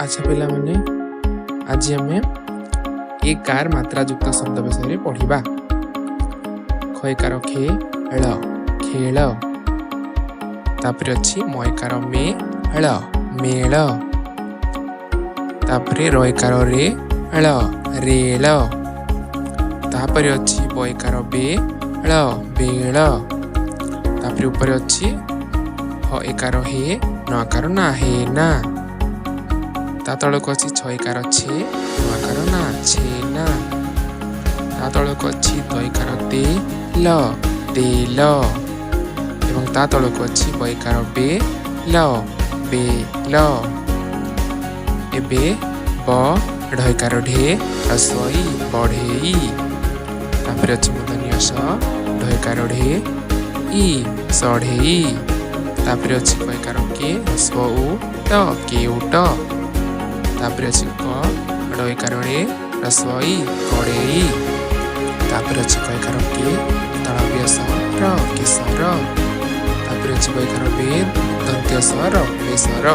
ଆଚ୍ଛା ପିଲାମାନେ, ଆଜି ଆମେ ଏ କାର ମାତ୍ରାଯୁକ୍ତ ଶବ୍ଦ ବିଷୟରେ ପଢ଼ିବା। ଖଏକାର ଖେ ଳ, ଖେଳ। ତାପରେ ଅଛି ମୟକାର ମେ ଳ, ମେଳ। ତାପରେ ରୟକାର ରେ ଳ, ରେଳ। ତାପରେ ଅଛି ବୟକାର ବେ ଳ, ବେଳ। ତାପରେ ଉପରେ ଅଛି ହ ଏକାର ହେ, ନ ଆକାର ନା, ହେ ନା। ତା ତଳକୁ ଅଛି ଛ ଏକାର ଛେ, ନ ଆକାର ନା, ଛେନା। ତା ତଳକୁ ଅଛି ତୈକାର ତେ ଲ, ତେଲ। ଏବଂ ତା ତଳକୁ ଅଛି ବୈକାର ବେ ଲ, ବେଲ। ଏବେ ବ ଢୈକାର ଢେ ରସଇ, ବଢେଇ। ତାପରେ ଅଛି ମୂର୍ଦ୍ଧନ୍ୟ ସ ଢୈକାର ଢେ ଇ, ସଢେଇ। ତାପରେ ଅଛି କୈକାର କେ ହ୍ରସ୍ୱ ଉ ଟ, କେଉଟ। ତାପରେ ଅଛି କ ଡ଼ୈକାର ଡ଼େ ହ୍ରସ୍ୱ ଇ, କଡ଼େଇ। ତାପରେ ଅଛି କୈକାର କେ ତାଳବ୍ୟ ସ ର, କେଶର। ତାପରେ ଅଛି ବୈକାର ବେ ଦନ୍ତ୍ୟ ସ ର, ବେସର।